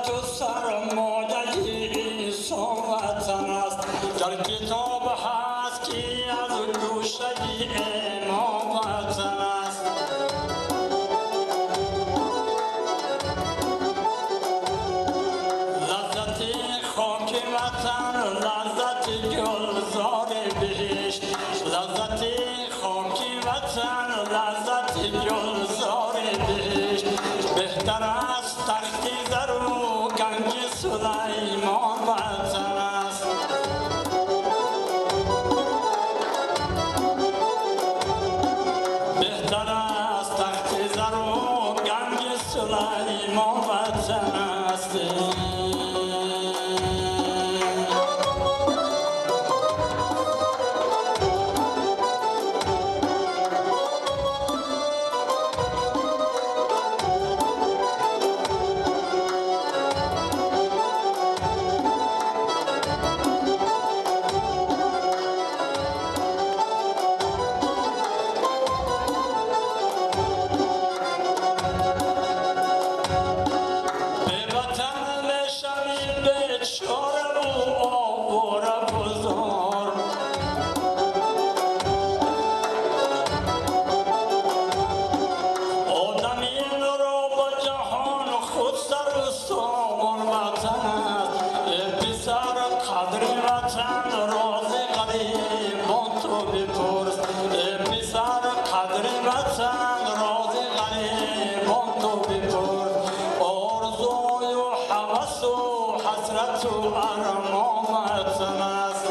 Сарвату сармояи инсон ватан аст. Дар китоб ҳаст, ки аз гӯшаи имом ватан аст. Лаззати хоки ватан, лаззати гулзори биҳишт, лаззати хоки ватан, лаззати гулзори биҳишт, беҳтар аз тахти зару ганҷи Сулаймон ватан аст. Беҳтар аз тахти зару ганҷи Сулаймон ватан аст. Ба ватан мешавӣ бечораву овора зор. Одаминро ба ҷаҳон худ сару сомон ватан аст. Э писар, қадри ватан рози ғарибон ту бипурс. Э писар, қадри ватан рози ғарибон ту бипурс. Орзую ҳавасу ҳасрату армон ватан аст.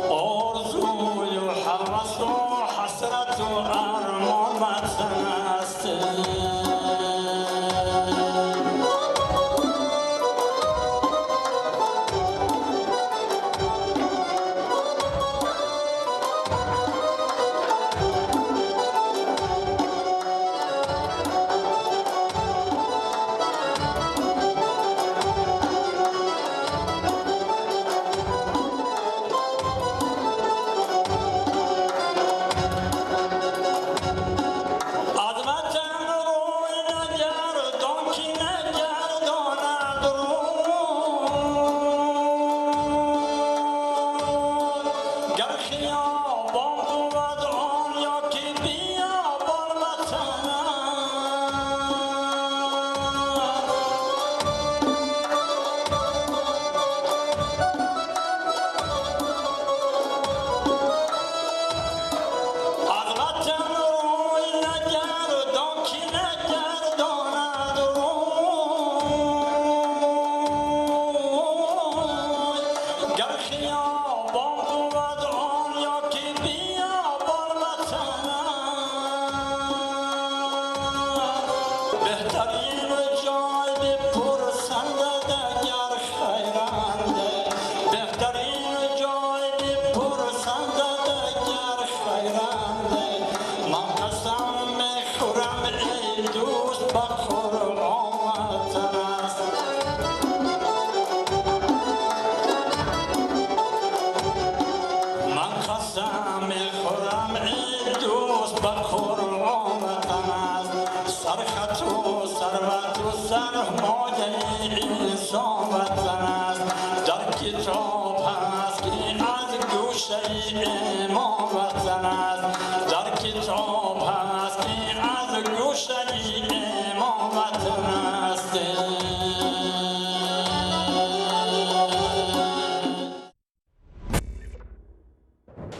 Орзую ҳавасу ҳасрату армон ватан аст. Аз ватан рӯй нагардон, ки нагардонад рӯй. Гар хиёбон бувад он ё ки биёбон ватан аст. Аз ватан рӯй нагардон, ки нагардонад рӯй. Гар хиёбон бувад он ё ки биёбон ватан аст. Беҳтарин ҷой бипурсанд агар хайранд, беҳтарин ҷой бипурсанд агар хайранд, ман қасам мехӯрам, эй дӯст, ба Қуръон ватан аст. Ман қасам мехӯрам, эй дӯст, ба Қуръон ватан аст. Сархату сарвату сармояи инсон ватан аст. Дар китоб ҳаст, ки аз гӯшаи имон ватан аст. Дар китоб ҳаст, ки аз гӯшаи имон ватан аст.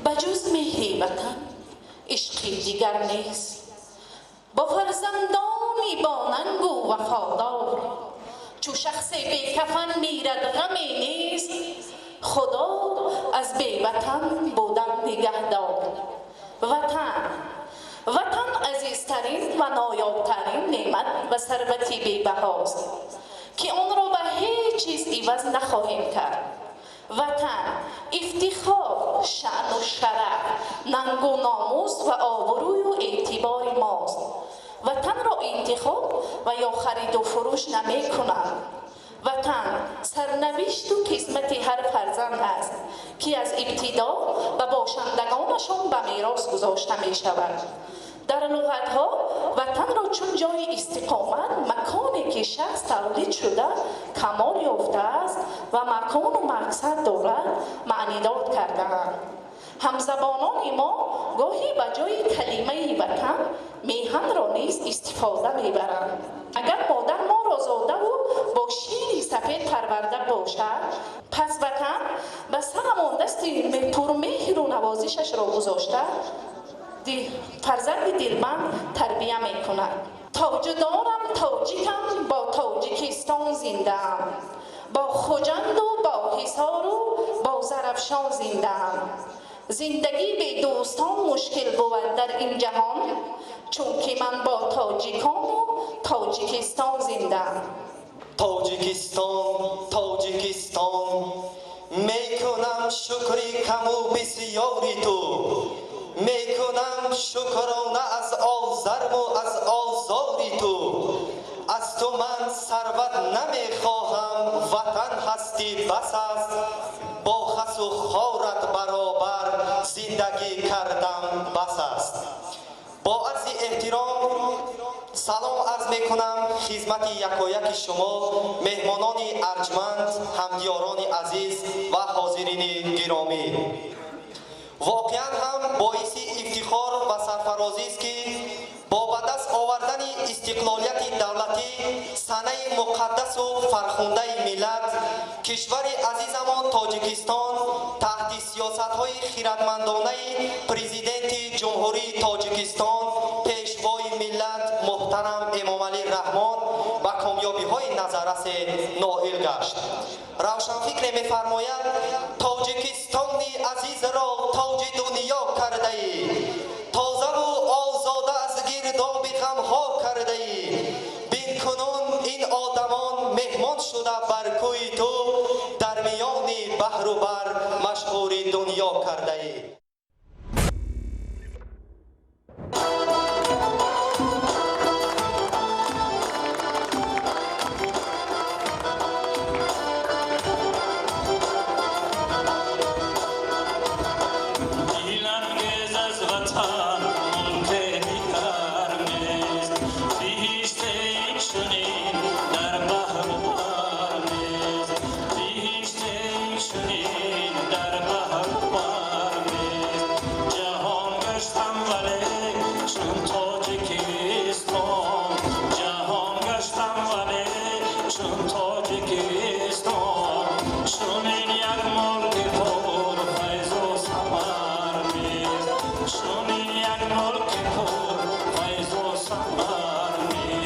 Ба ҷуз меҳри ватан ишқи дигар нест. Бо фарзандони бонангу вафодор, чу шахсе бекафан мирад, ғаме нест. Худо аз беватан будан нигаҳдор. Ватан, ватан азизтарин ва ноёбтарин неъмат ва сарвати бебаҳост, ки онро ба ҳеҷ чиз иваз нахоҳем кард. Ватан ифтихор, шаъну шараф, нангу номус ва обрӯю эътибори мост. Ватанро интихоб ва ё хариду фурӯш намекунанд. Ватан сарнавишту қисмати ҳар фарзанд аст, ки аз ибтидо ба бошандагонашон ба мерос гузошта мешавад. Дар луғатҳо ватанро чун ҷои истиқомат, маконе ки шахс тавлид шуда, камол ёфтааст ва макону мақсад дорад, маънидод кардаанд. Ҳамзабонони мо гоҳе ба ҷои калимаи ватан меҳанро низ истифода мебаранд. Агар модар моро зодаву бо шири сафед парварда бошад, пас ватан ба сарамон дасти пурмеҳру навозишашро гузошта, фарзанди дилбанд тарбия мекунад. Тоҷдорам, тоҷикам, бо Тоҷикистон зиндаам, бо Хуҷанду бо Ҳисору бо Зарафшон зиндаам. Зиндагӣ бе дӯстон мушкил бувад дар ин ҷаҳон, чунки ман бо тоҷикону Тоҷикистон зиндаам. Тоҷикистон, Тоҷикистон, мекунам шукри каму бисёри ту, мекунам шукрона аз озарму аз озори ту. Аз ту ман сарват намехоҳам, ватан ҳастӣ бас аст, бо хасу хорат баробар зиндагӣ кардам бас аст. Бо арзи эҳтиром салом арз мекунам хизмати якояки шумо, меҳмонони арҷманд, ҳамдиёрони азиз ва ҳозирини гиромӣ. Воқеан ҳам боиси ифтихор ва сарфарозист, ки бо ба даст овардани истиқлолияти давлатӣ санаи муқаддасу фархундаи миллат, кишвари азизамон Тоҷикистон таҳти сиёсатҳои хиратмандонаи Президенти Ҷумҳурии Тоҷикистон, Пешвои миллат муҳтарам Эмомалӣ Раҳмон ба комёбиҳои назаррасе ноил гашт. Равшанфикре мефармояд: Тоҷикистони азизро тоҷи дунё кардаӣ, тозаву озода аз гирдоби ғамҳо кардаӣ. Бинкунун ин одамон меҳмон шуда бар кӯи ту, дар миёни баҳру бар машҳури дунё кардаӣ. Дилангез аз ватан мулке дигар нест, биҳиште чунин дар баҳру бар нест, биҳиште чунин дар баҳру бар нест. Ҷаҳон гаштам, вале чун Тоҷикистон, ҷаҳон гаштам, вале чун Тоҷикистон, чунин як мулки пур файзу самар нест, чунин як мулки пур файзу самар нест.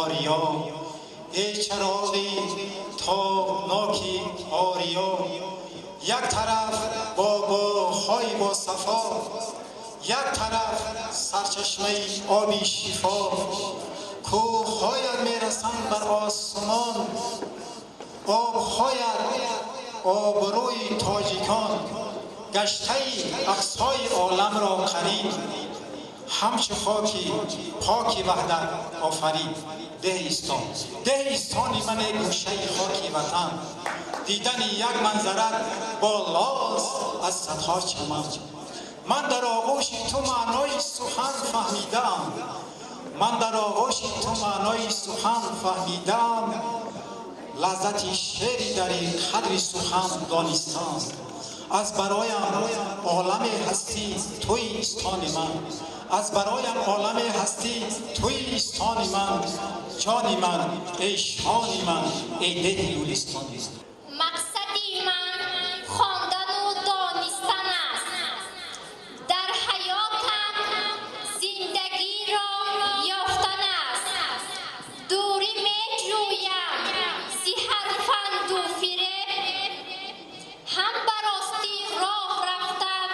Ориё, эй чароғи тобноки Ориё. Як тараф бо боғҳои босафо, як тараф сарчашмаи оби шифо. Кӯҳҳоят мерасанд бар осмон, обҳоят обрӯи тоҷикон. Гаштаи ақсои оламро қарин, ҳамчу хоки поки ваҳдат офарин. Деҳистон, деҳистони мане, гӯшаи хоки ватан. Дидани як манзарат болост аз садҳо чаман. Ман дар оғӯши ту маънои сухан фаҳмидаам, ман дар оғӯши ту маънои сухан фаҳмидаам. Лаззати шеъри дар ин қадри сухан донистам. Аз бароям оламе ҳастӣ туи истони ман, аз бароям оламе ҳастӣ туи истони ман. Ҷони ман, эй шони ман, эй деҳи гулистон. Мақсади ман хондану донистан аст. Дар ҳаётам зиндагиро ёфтан аст. Дурӣ меҷӯям зи ҳар фанду фиреб, ҳам ба ростӣ роҳ рафтан,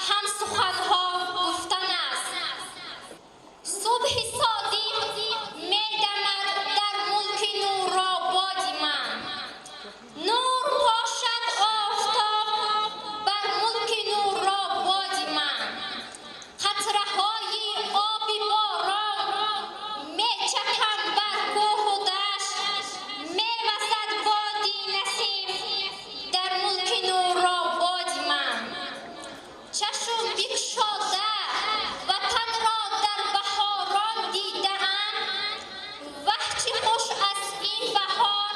ҳам суханҳо гуфтан аст. Субҳи содиқ медамад дар мулки нурободи ман. Нур пошад офтоб бар мулки нурободи ман. Қатраҳои оби борон мечакам бар кӯҳу дашт, мевазад боди насим дар мулки нурободи ман. Чашм бикушода ватанро дар баҳорон дидаам, ваҳ чӣ хуш аст ин баҳор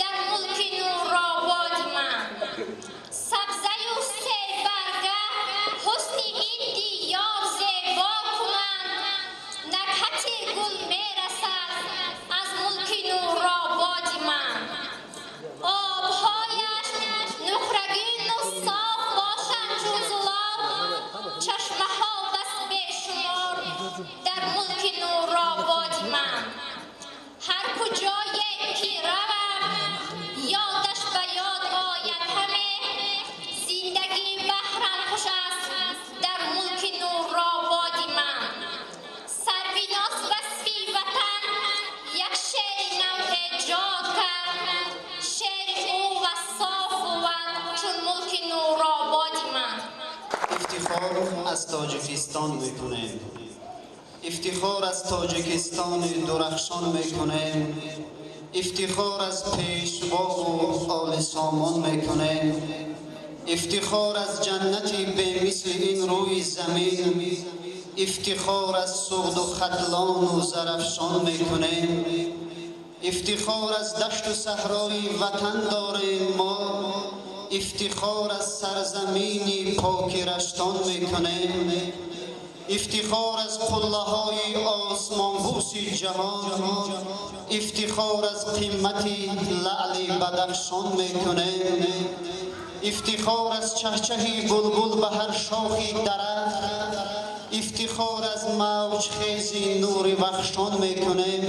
дар мулки нурободи ман. Сабзаю себарга ҳусни ин диёр зебо кунанд, накҳати гул мерасад аз мулки нурободи ман. Обҳояш нуқрагину соф бошанд чун зулол, чашмаҳо бас бешумор дар мулки нурободи ман. Ҳар куҷое ки равам, ёдаш ба ёд ояд ҳаме, зиндагӣ баҳрам хуш аст дар мулки нурободи ман. Сарвиноз васфи ватан як шеъри нав эҷод кард, шеъри ӯ вассоф бувад чун мулки нурободи ман. Ифтихор аз Тоҷикистон мекунем, ифтихор аз Тоҷикистони дурахшон мекунем, ифтихор аз пешвову оли сомон мекунем, ифтихор аз ҷаннати бемисли ин рӯи замин, ифтихор аз суғду хатлону зарафшон мекунем, ифтихор аз дашту саҳрои ватан дорем мо, ифтихор аз сарзамини поки раштон мекунем, ифтихор аз қуллаҳои осмонбӯси ҷаҳон, ифтихор аз қимати лаъли бадахшон мекунем, ифтихор аз чаҳчаҳи булбул ба ҳар шохи дарахт, ифтихор аз мавҷхези нури вахшон мекунем,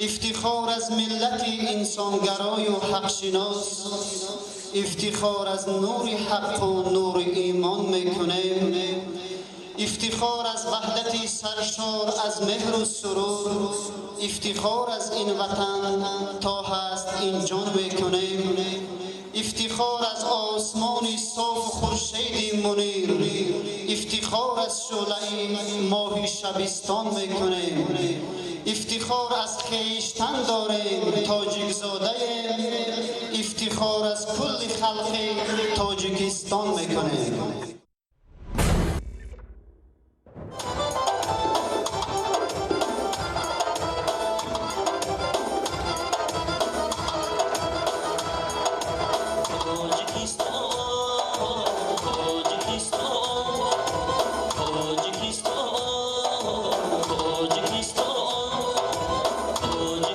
ифтихор аз миллати инсонгарою ҳақшинос, ифтихор аз нури ҳаққу нури имон мекунем, ифтихор аз ваҳдати саршор аз меҳру сурур, ифтихор аз ин ватан то ҳаст ин ҷон мекунем, ифтихор аз осмони софу хуршеди мунир, ифтихор аз шӯълаи моҳи шабистон мекунем, ифтихор аз хештан дорем тоҷикзодаем, ифтихор аз кулли халқи Тоҷикистон мекунем. Тоҷикистон, Тоҷикистон, Тоҷикистон, Тоҷикистон, Тоҷикистон.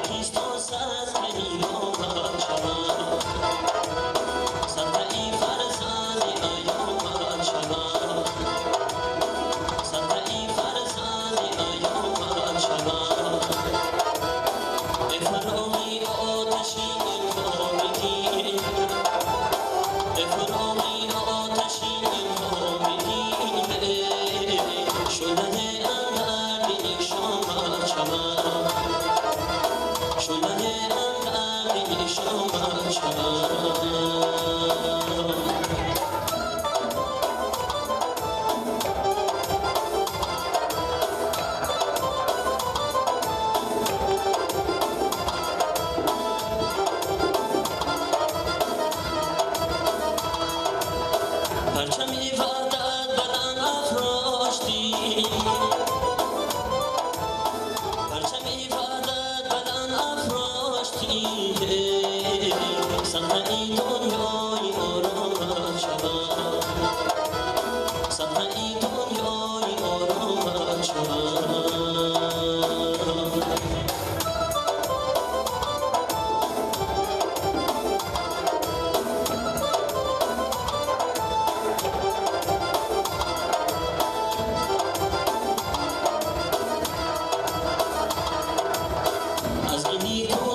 Аз ини то